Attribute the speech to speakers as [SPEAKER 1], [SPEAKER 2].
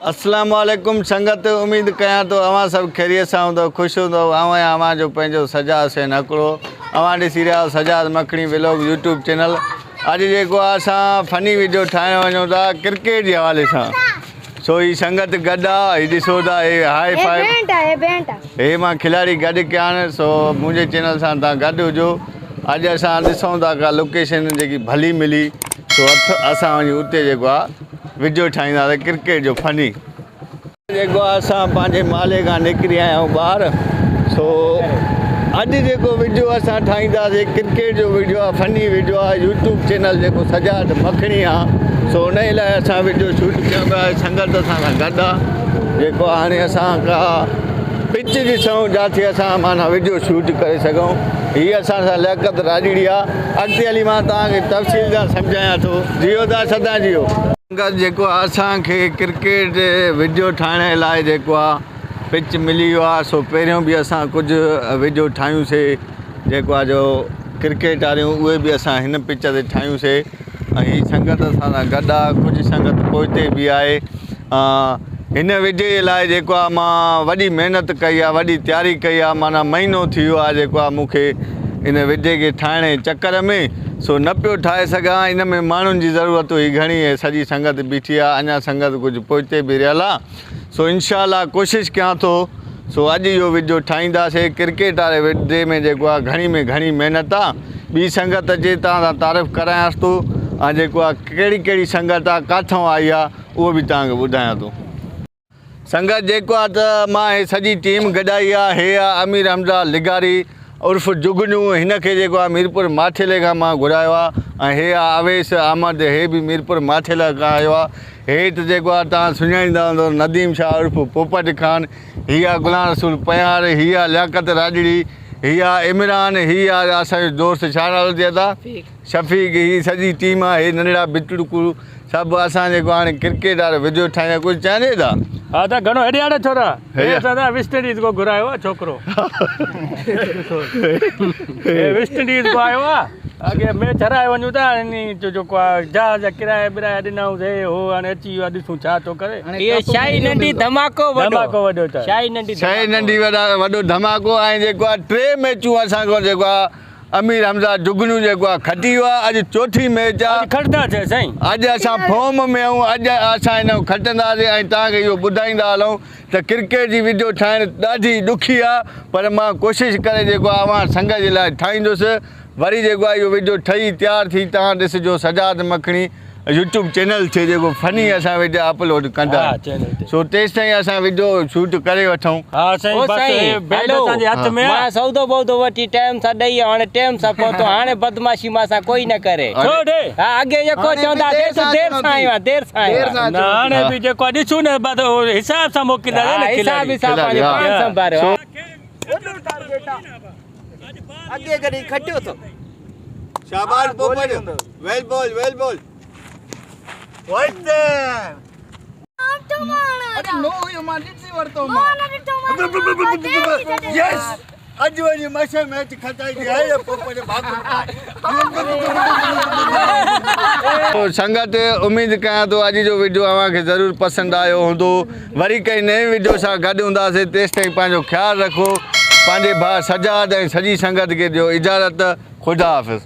[SPEAKER 1] اسلام عليڪم سنگت اميد ڪيان ٿو اوهان سڀ خيريت سان هوندو خوش هوندو آئون آهيان اوهان جو پنهنجو سجاد حسين هڪڙو اوهان ڏسي رهيا آهيو سجاد مکڻي ولاگ يوٽيوب چينل اڄ جيڪو آهي اسان فني ويڊيو ٺاهڻ وڃون ٿا ڪرڪيٽ جي حوالي سان سو هي سنگت گڏ آ هي ڏسو ٿا هي هاء فائي هي مان کلاڙي گڏ ڪيا آهن سو منهنجي چينل سان تان گڏ هجو اڄ اسان ڏسون ٿا ڪا لوڪيشن جيڪي ڀلي ملي سو اسان وڃي اتي جيڪو آ وڊيو ٺاهينداسين ڪرڪيٽ جو فني. جيڪو اسان پنهنجي محلي کان نڪري آيا آهيون ٻاهر سو اڄ جيڪو وڊيو اسان ٺاهينداسين ڪرڪيٽ جو وڊيو آهي فني وڊيو آهي يوٽيوب چينل جيڪو سجاد مکڻي آهي سو ان لاء اسان وڊيو شوٽ ڪيون پيا سنگت اسان سان گڏ آهي جيڪو هاڻي اسان کا پچ ڏسون جاٿي اسان معنيٰ وڊيو شوٽ ڪري سگهون هي اسان سان لياقت راڄڙي آهي اڳتي هلي مان توهان کي تفصيل سان سمجهايان ٿو. جيئو ٿا سدا جيئو. انڪل جيڪو آ اسان کي ڪرڪيٽ وڊيو ٺاهڻ لاء جيڪو آ پچ ملي ويو آ سو پهريون به اسان ڪجهه وڊيو ٺاهيون سي جيڪو آ جو ڪرڪيٽ واريون اهي به اسان هن پچ تي ٺاهيون سي ۽ هي سنگت اسان سان گڏ آ ڪجهه سنگت پوئتي به آهي هن وڊيو جي لاء جيڪو آ مان وڏي محنت ڪئي آ وڏي تياري ڪئي آ معنيٰ مهينو ٿي ويو آ جيڪو آ مون کي ان وڊيو کي ٺاهڻ جي چڪر ۾ سو نه پيو ٺاهي سگهان ان ۾ ماڻهن جي ضرورت هئي گهڻي ۽ سڄي سنگت بيٺي آ اڃا سنگت ڪجهه پوئتي به رهيل آ سو انشاء الله ڪوشش ڪيان ٿو سو اڄ اهو وڊيو ٺاهينداسي ڪرڪيٽ واري وڊيي ۾ جيڪو آ گهڻي ۾ گهڻي محنت آ ٻي سنگت اچي توهان سان تعارف ڪرايانس ٿو ۽ جيڪو آ ڪهڙي ڪهڙي سنگت آ ڪاٿئون آئي آ اهو به توهان کي ٻڌايان ٿو. سنگت جيڪو آ ته مان هي سڄي ٽيم گڏائي آ هي آ امير حمزه لغاري عرف جگنو هن کي جيڪو آ ميرپور ماٿيلي کان مان گهرايو آ ۽ هي آ اويس احمد هي به ميرپور ماٿيلي کان آيو آ هي ته جيڪو آ توهان سڃاڻيندا هوندو نديم شاهه عرف پوپٽ خان هي آ غلام رسول پنهيار هي آ لياقت راڄڙي هي آ عمران هي آ اسان جو دوست ڇا نالو ٿي ادا شفيق هي سڄي ٽيم آ هي ننڍڙا بٽڙڪو سڀ اسان جيڪو هاڻي ڪرڪيٽ وارو وڊيو ٺاهيندا ڪجهه چاهين ٿا.
[SPEAKER 2] ها ته گهڻو هيڏي آڙي ڇورا هي اسان ته ويسٽ انڊيز کو گهرايو آ ڇوڪرو هي ويسٽ انڊيز کو آيو آ اڳي ميچ هرائي وڃون ٿا اني جو جيڪو آ جهاز جا ڪرايا برايا ڏنائون هي هو هاڻي اچي ويو آ ڏسون ڇا ٿو ڪري.
[SPEAKER 3] هي شاهي ننڍي ڌماڪو وڏو
[SPEAKER 2] ڌماڪو وڏو
[SPEAKER 3] شاهي ننڍي
[SPEAKER 1] شاهي ننڍي وڏا وڏو ڌماڪو ۽ جيڪو آ ٽي ميچون اسان کان جيڪو آ امير حمزه جگنو جيڪو آ کٽي ويو آ اڄ چوٿين ميچ آ
[SPEAKER 2] اڄ کٽنداسين سائين.
[SPEAKER 1] اڄ اسان فارم ۾ آهيون اڄ اسان هن کان کٽنداسين ۽ توهان کي اهو ٻڌائيندا هلون ته ڪرڪيٽ جي وڊيو ٺاهڻ ڏاڍي ڏکي آ پر مان ڪوشش ڪري جيڪو آ اوهان سنگت جي لاء ٺاهيندس وري جيڪو آ اهو وڊيو ٺهي تيار ٿي توهان ڏسجو سجاد مکڻي يوٽيوب چينل تي جيڪو فني اسان وڊيو اپلوڊ ڪندا
[SPEAKER 2] ها چينل تي
[SPEAKER 1] سو تيستائين اسان وڊيو شوٽ ڪري وٺون.
[SPEAKER 2] ها سائين
[SPEAKER 3] او
[SPEAKER 2] بس
[SPEAKER 3] سائين
[SPEAKER 2] هي بيٽ
[SPEAKER 3] هلو
[SPEAKER 2] اسان جي هٿ ۾ آ.
[SPEAKER 3] مان سودو بودو وٺي ٽيم سان ڏئي آيو هاڻي ٽيم سان پهتو هاڻي بدمعاشي مان سان ڪوئي نه ڪري.
[SPEAKER 2] ڇو ڏي؟
[SPEAKER 3] ها اڳي يڪو چوندا دير سان دير سان آيو آهيان دير سان آيو آهيان.
[SPEAKER 2] نه هاڻي به جيڪو آ ڏسون نه بس اهو حساب سان موڪلينداسين
[SPEAKER 3] ها
[SPEAKER 2] نه
[SPEAKER 3] حساب
[SPEAKER 2] کلاڙي.
[SPEAKER 3] حساب پنهنجو
[SPEAKER 1] کلاڙي، ها.
[SPEAKER 3] پاڻ سنڀاريو ها.
[SPEAKER 4] اڳي ڪڏهن کٽيو اٿو.
[SPEAKER 1] شاباش پوپٽ ويل بول ويل بول يس اڄ وڃي مشي ميچ کٽائي ٿي آهي پوپٽ ڀاڪر پائي. سنگت اميد ڪيان ٿو اڄ جو وڊيو اوهان کي ضرور پسند آيو هوندو وري ڪنهن نئين وڊيو سان گڏ هونداسين تيستائين پنهنجو خيال رکو پنهنجي ڀاء سجاد ۽ سڄي سنگت کي ڏيو اجازت خدا حافظ.